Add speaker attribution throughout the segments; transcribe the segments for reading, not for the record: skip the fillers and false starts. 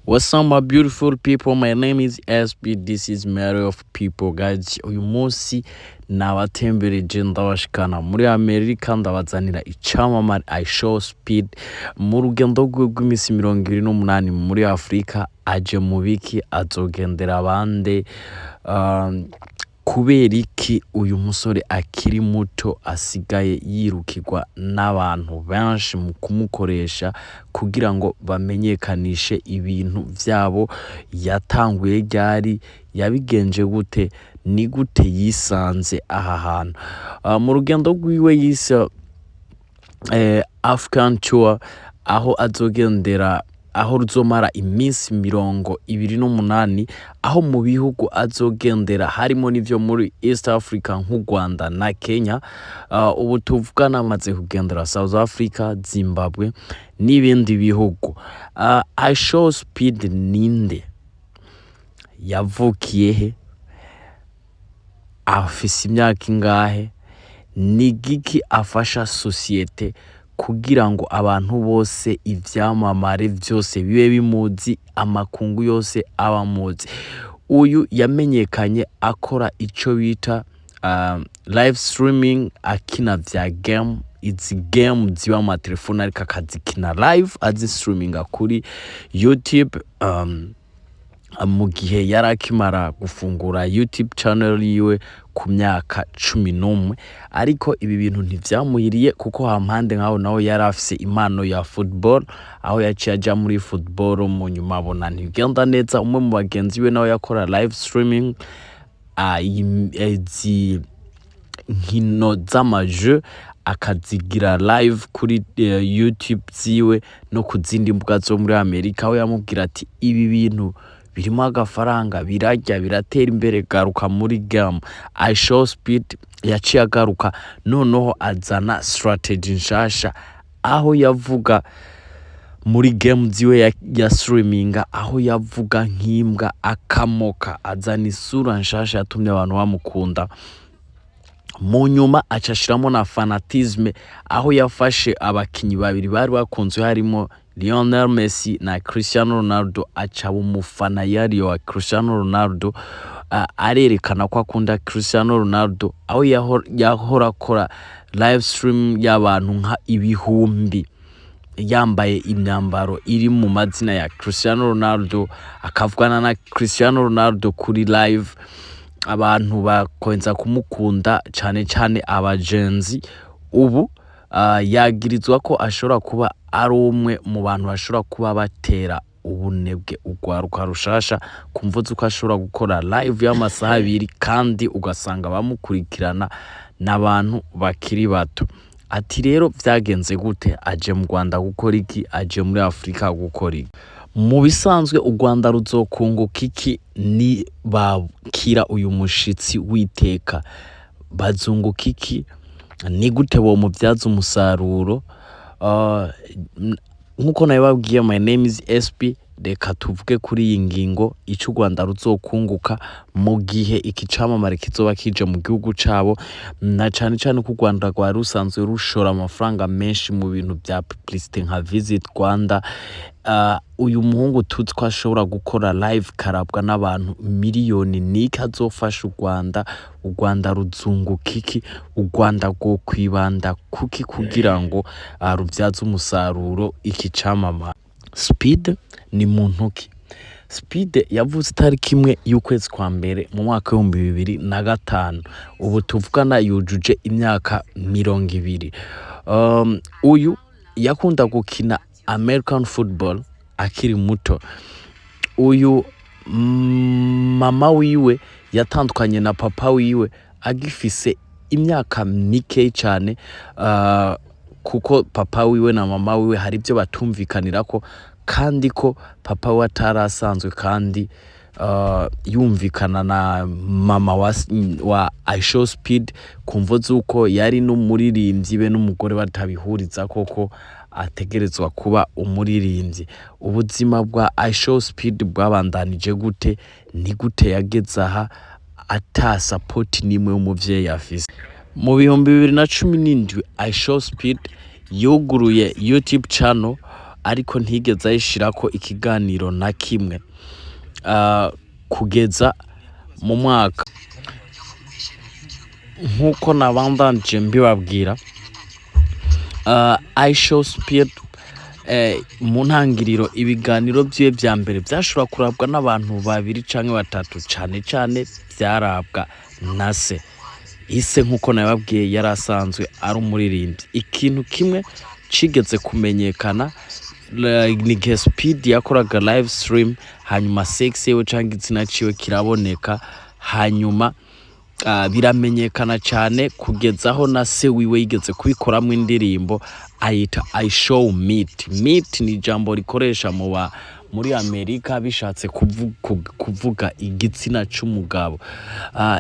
Speaker 1: What's up, my beautiful people? My name is SB. This is Mary of People, guys. Uyu munsi nabatembereje, ndabashikana muri Amerika, ndabazanira icamamare iShow Speed mu rugendo rwiwe rw'imisi 28 muri Afrika. Aje mu biki? Azogendera abande? Kubera iki uyu musore akiri muto asigaye yirukirwa n'abantu benshi mu kumukoresha kugira ngo bamenyekanishe ibintu vyabo? Yatanguye ryari? Yabigenje gute? Ni gute yisanze aha hantu? Mu rugendo rwiwe yise African Tour, aho azogendera, aho ruzomara iminsi 28, aho mu bihugu azogendera harimo n'ivyo muri East Africa nk'u Rwanda na Kenya. Ubu tuvugana amaze kugendera South Africa, Zimbabwe n'ibindi bihugu. iShow Speed ninde? Yavukiye he? Afise imyaka ingahe? Ni giki afasha sosiyete kugira ngo abantu bose, ivyamamare vyose bibe bimuzi, amakungu yose aba amuzi? Uyu yamenyekanye akora ico bita live streaming, akina vya game, izi game ziba mu matelefone, ariko akazikina live, azistreaminga kuri YouTube. Mu gihe yari akimara gufungura YouTube channel yiwe ku myaka 11. Ariko ibi bintu ntivyamuhiriye, kuko hampande nkaho nawe yari afise impano ya football, aho yaciye aja muri football. Mu nyuma abona ntibigenda neza. Umwe mu bagenzi be nawe yakora live streaming izi nkino z'amaje, akazigira live kuri YouTube ziwe no ku zindi mbuga zo muri Amerika, aho yamubwira ati: "Ibi bintu birimo agafaranga, birarya, biratera imbere, garuka muri game." iShow Speed yaciye agaruka, noneho azana strategy nshasha, aho yavuga muri game ziwe ya streaminga, aho yavuga nk'imbwa, akamoka, azana isura nshasha yatumye abantu bamukunda. Mu nyuma aca ashiramo na fanatisme, aho yafashe abakinyi babiri bari bakunzwe, harimo Lionel Messi na Cristiano Ronaldo, aca aba umufana yariyo wa Cristiano Ronaldo. Arerekana ko akunda Cristiano Ronaldo, aho yahora akora live stream y'abantu nka ibihumbi, yambaye imyambaro iri mu mazina ya Cristiano Ronaldo, akavugana na Cristiano Ronaldo kuri live. Abantu bakomeza kumukunda, cane cane abagenzi. Ubu yagirizwa ko ashobora kuba ari umwe mu bantu bashobora kuba batera ubunebwe urwaruka rushasha, ku mvo z'uko ashobora gukora live y'amasaha 2, kandi ugasanga bamukurikirana n'abantu bakiri bato. Ati rero vyagenze gute? Aje mu Rwanda gukora iki? Aje muri Afurika gukora iki? Mu bisanzwe u Rwanda ruzokunguka iki ni bakira uyu mushitsi w'iteka? Bazunguka iki? Ni gute bomubyaza umusaruro? Nkuko nabibabwiye, my name is SP. Reka tuvuge kuri iyi ngingo, ico u Rwanda ruzokunguka mu gihe iki camamare kizoba kije mu gihugu cabo, na cane cane ko u Rwanda rwari rusanzwe rushora amafaranga menshi mu bintu vya publicité nka Visit Rwanda. Uyu muhungu tuzi ko ashobora gukora live karabwa n'abantu miliyoni, niki azofasha u Rwanda? U Rwanda ruzunguka iki? U Rwanda rwokwibanda kuki kugira ngo rubyaze umusaruro iki camamare? Speed ni muntu ki? Speed yavutse itariki 1 y'ukwezi kwa mbere mu mwaka w'2005. Ubu tuvugana yujuje imyaka 20. Uyu yakunda gukina American football akiri muto. Uyu mama wiwe yatandukanye na papa wiwe agifise imyaka mike cyane, kuko papa wiwe na mama wiwe hari ibyo batumvikanirako, kandi ko papa we atarasanzwe kandi yumvikana na mama wa iShow Speed, ku mvo z'uko yari n'umuririmbyi, be n'umugore batabihuriza koko ategerezwa kuba umuririmbyi. Ubuzima bwa iShow Speed bwabandanije gute? Ni gute yageze aha ata support n'imwe y'umuvyeyi afise? Mu 2017 iShow Speed yuguruye YouTube channel. Ariko ntigeze ayishirako ikiganiro na kimwe kugeza mu mwaka. Nk'uko nabandanije mbibabwira, IShowSpeed mu ntangiriro ibiganiro vyiwe vya mbere vyashobora kurabwa n'abantu babiri canke batatu, cane cane vyarabwa na se. Ise, nk'uko nababwiye, yari asanzwe ari umuririmbyi. Ikintu kimwe cigeze kumenyekana ni igihe Speed yakoraga live stream, hanyuma sex yiwe canke igitsina ciwe kiraboneka, hanyuma biramenyekana cyane kugeza aho na se wiwe yigeze kubikoramwo indirimbo ayita "I Show Meat". Meat ni ijambo rikoresha mu ba muri Amerika, bishatse kuvuga igitsina c'umugabo.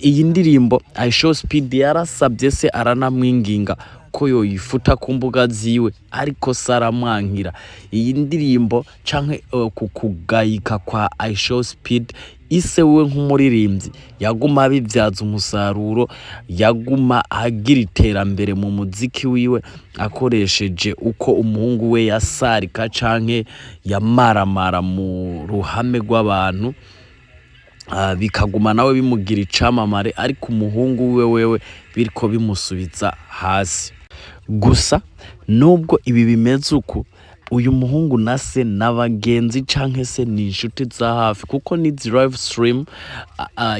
Speaker 1: Iyi ndirimbo IShowSpeed yarasabye se, aranamwinginga ko yoyifuta ku mbuga ziwe, ariko se aramwankira. Iyi ndirimbo canke ku kugayika kwa IShowSpeed, ise wiwe nk'umuririmbyi yaguma abibyaza umusaruro, yaguma agira iterambere mu muziki wiwe akoresheje uko umuhungu we yasarika canke yamaramara mu ruhame rw'abantu, bikaguma nawe bimugira icamamare, ariko umuhungu wiwe wewe biriko bimusubiza hasi. Gusa nubwo ibi bimeze uku, uyu muhungu na se n'abagenzi canke se ni inshuti za hafi, kuko nizi live stream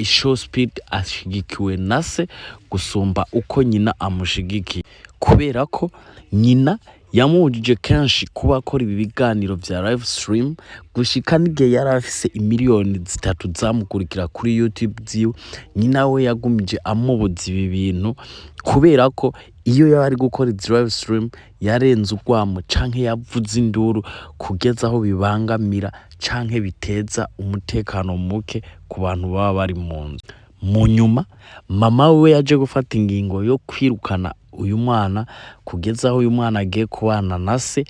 Speaker 1: IShowSpeed ashigikiwe na se gusumba uko nyina amushigikiye, kubera ko nyina yamubujije kenshi kuba akora ibi biganiro vya live stream, gushika n'igihe yari afise imiliyoni 3 zamukurikira kuri YouTube ziwe. Nyina we yagumije amubuza ibi bintu, kubera ko iyo yaba ari gukora izi live stream yarenze urwamo canke yavuze induru kugeza aho bibangamira canke biteza umutekano muke ku bantu baba bari mu nzu. Mu nyuma mama we yaje gufata ingingo yo kwirukana uyu mwana, kugeza aho uyu mwana agiye kubana na se,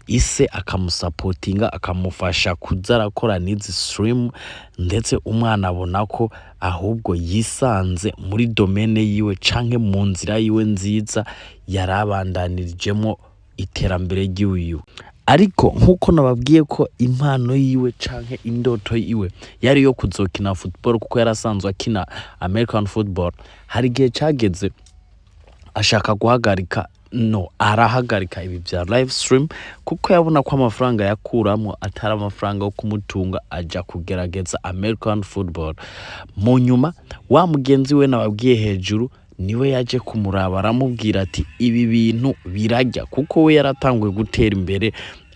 Speaker 1: ise akamusapotinga, akamufasha kuza arakora n'izi stream. Ndetse umwana abona ko ahubwo yisanze muri domaine yiwe canke mu nzira yiwe nziza yarabandanirijemo iterambere ryiwiwe. Ariko nk'uko nababwiye ko impano yiwe canke indoto yiwe yari iyo kuzokina football, kuko yari asanzwe akina American football, hari igihe cageze ashaka guhagarika, no arahagarika ibi vya live stream, kuko yabona ko amafaranga yakuramwo atari amafaranga yo kumutunga, aja kugerageza American football. Mu nyuma wa mugenzi we nababwiye hejuru niwe yaje kumuraba, aramubwira ati ibi bintu birajya, kuko we yaratanguye gutera imbere.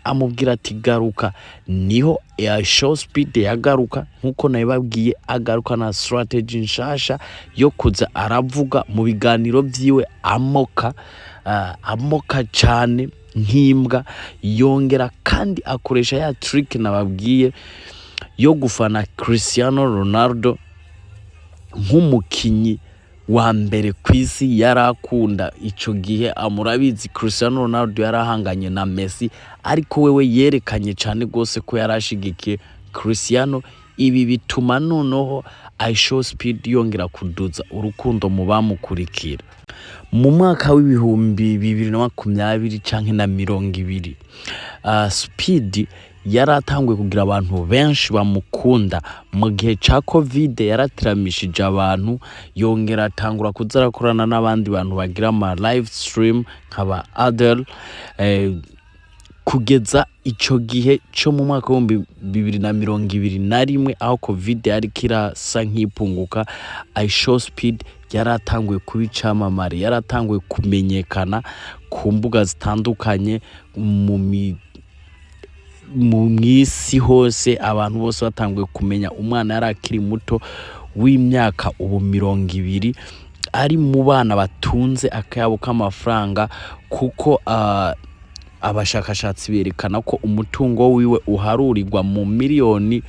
Speaker 1: Amubwira ati garuka. Niho IShowSpeed yagaruka, nkuko nabibabwiye, agaruka na strategy nshasha yo kuza aravuga mu biganiro vyiwe amoka, amoka cane nk'imbwa. Yongera kandi akoresha ya trick nababwiye yo gufana Cristiano Ronaldo nk'umukinyi wa mbere ku isi yari akunda ico gihe. Murabizi, Cristiano Ronaldo yari ahanganye na Messi, ariko wewe yerekanye cane rwose ko yari ashigikiye Cristiano. Ibi bituma noneho IShowSpeed yongera kuduza urukundo mu bamukurikira. Mu mwaka w'2020 canke na 20, Speed yari atanguye kugira abantu benshi bamukunda. Mu gihe ca Covid yaratiramishije abantu, yongera atangura kuza arakorana n'abandi bantu bagira ama live stream nk'aba Adele, kugeza ico gihe co mu mwaka w'2021, aho Covid yariko irasa nk'ipunguka, IShowSpeed yaratanguye kuba icamamare, yaratanguye kumenyekana ku mbuga zitandukanye mu mw'isi hose. Abantu bose batanguye kumenya umwana yari akiri muto w'imyaka ubu 20 ari mu bana batunze akayabo k'amafaranga, kuko abashakashatsi berekana ko umutungo wiwe uharurirwa mu miliyoni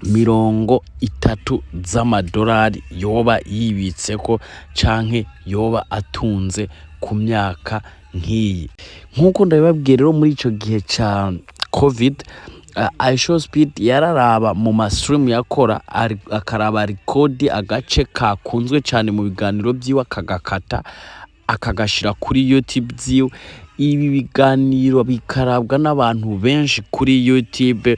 Speaker 1: 30 z'amadolari yoba yibitseko canke yoba atunze ku myaka nk'iyi. Nk'uko ndabibabwiye rero, muri ico gihe ca Covid, IShowSpeed yararaba mu ma stream yakora, akaraba record agace kakunzwe cane mu biganiro vyiwe, akagakata akagashira kuri YouTube ziwe. Ibi biganiro bikarabwa n'abantu benshi kuri YouTube.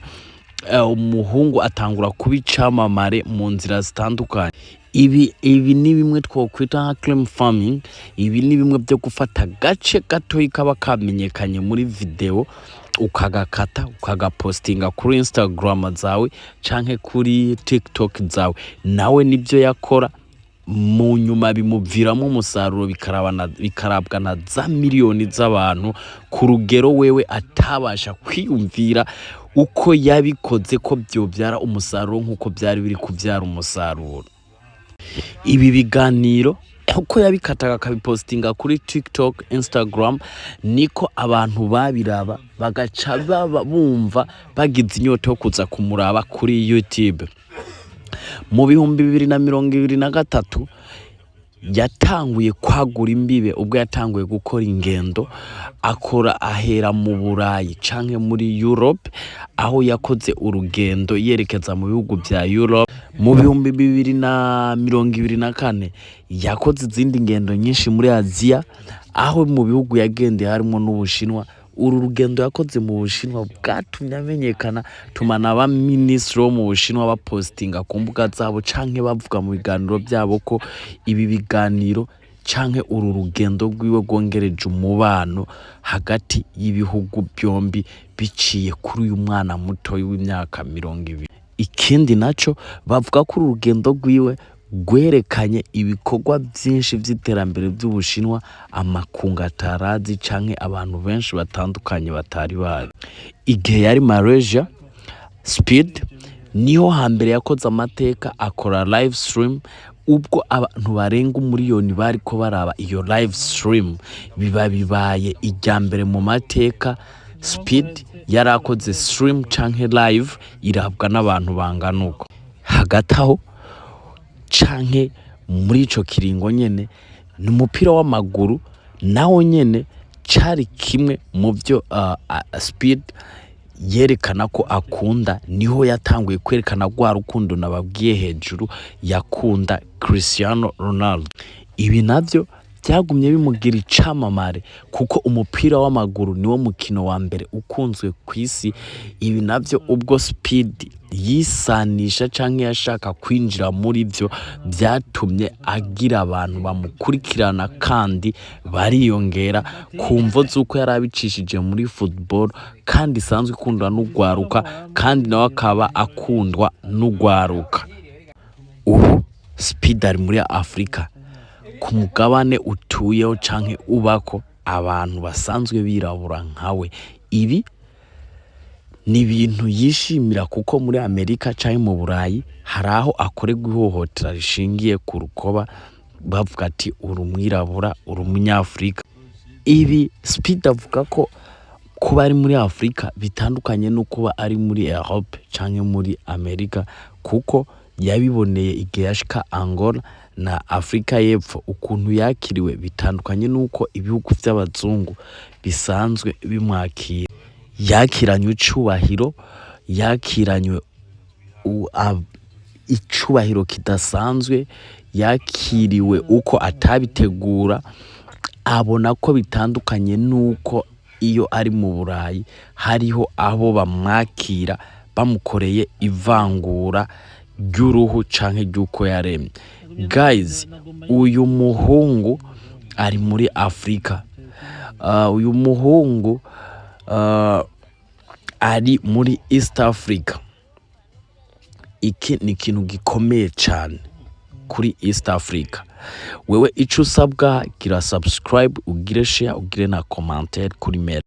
Speaker 1: Umuhungu atangura kuba icamamare mu nzira zitandukanye. Ibi ni bimwe twokwita nka clip farming. Ibi ni bimwe byo gufata agace gatoyi kaba kamenyekanye muri video, ukagakata, ukagapostinga kuri Instagram zawe canke kuri TikTok zawe. Nawe nibyo yakora, mu nyuma bimuviramo umusaruro, bikarabwa na za miliyoni z'abantu ku rugero wewe atabasha kwiyumvira uko yabikoze ko byobyara umusaruro nk'uko byari biri kubyara umusaruro. Ibi biganiro uko yabikataga akabipostinga kuri TikTok, Instagram, niko abantu babiraba, bagaca baba bumva bagize inyota yo kuza kumuraba kuri YouTube. Mu 2023 yatanguye kwagura imbibe, ubwo yatanguye gukora ingendo, akora ahera mu Burayi canke muri Europe, aho yakoze urugendo yerekeza mu bihugu vya Europe. Mu 2024 yakoze izindi ngendo nyinshi muri Aziya, aho mu bihugu yagendeye harimwo n'Ubushinwa. Uru rugendo yakoze mu Bushinwa bwatumye amenyekana, tuma na ba minisitiri bo mu Bushinwa bapostinga ku mbuga zabo canke bavuga mu biganiro byabo ko ibi biganiro canke uru rugendo rwiwe rwongereje umubano hagati y'ibihugu byombi biciye kuri uyu mwana muto w'imyaka 20. Ikindi naco, bavuga ko uru rugendo rwiwe rwerekanye ibikorwa byinshi vy'iterambere by'Ubushinwa amakungu atarazi canke abantu benshi batandukanye batari bazi. Igihe yari Malaysia, Speed niho hambere yakoze amateka, akora live stream, ubwo abantu barenga 1 miliyoni bariko baraba iyo live stream. Biba bibaye irya mbere mu mateka Speed yari akoze stream canke live irabwa n'abantu bangana uko. Hagati aho canke muri ico kiringo nyene, ni umupira w'amaguru nawo nyene cari kimwe mu vyo Speed yerekana ko akunda. Niho yatanguye kwerekana rwa rukundo nababwiye hejuru yakunda Cristiano Ronaldo. Ibi navyo byagumye bimugira icamamare, kuko umupira w'amaguru niwo mukino wa mbere ukunzwe ku isi. Ibi navyo, ubwo Speed yisanisha canke yashaka kwinjira muri vyo, byatumye agira abantu bamukurikirana kandi bariyongera, ku mvo z'uko yari abicishije muri football kandi isanzwe ikundwa n'ugwaruka, kandi nawe akaba akundwa n'ugwaruka. Ubu Speed ari muri Afurika, ku mugabane utuyeho canke ubako abantu basanzwe birabura nkawe. Ibi ni ibintu yishimira, kuko muri Amerika canke mu Burayi hari aho akorerwa ihohotera rishingiye ku rukoba, bavuga ati: "Uri umwirabura, uri umunyafurika." Ibi Speed avuga ko kuba ari muri Afurika bitandukanye no kuba ari muri Europe canke muri Amerika, kuko yabiboneye igihe yashika Angola na Afurika y'Epfo, ukuntu yakiriwe bitandukanye n'uko ibihugu vy'abazungu bisanzwe bimwakira. Yakiranywe icubahiro, yakiranywe icubahiro kidasanzwe, yakiriwe uko atabitegura. Abona ko bitandukanye n'uko iyo ari mu Burayi hariho abo bamwakira bamukoreye ivangura ry'uruhu canke ry'uko yaremye. Guys, uyu muhungu ari muri Afurika. Uyu muhungu ari muri East Africa. Iki ni ikintu gikomeye cane kuri East Africa. Wewe ico usabwa, gira subscribe, ugire share, ugire na commentaire kuri Mera.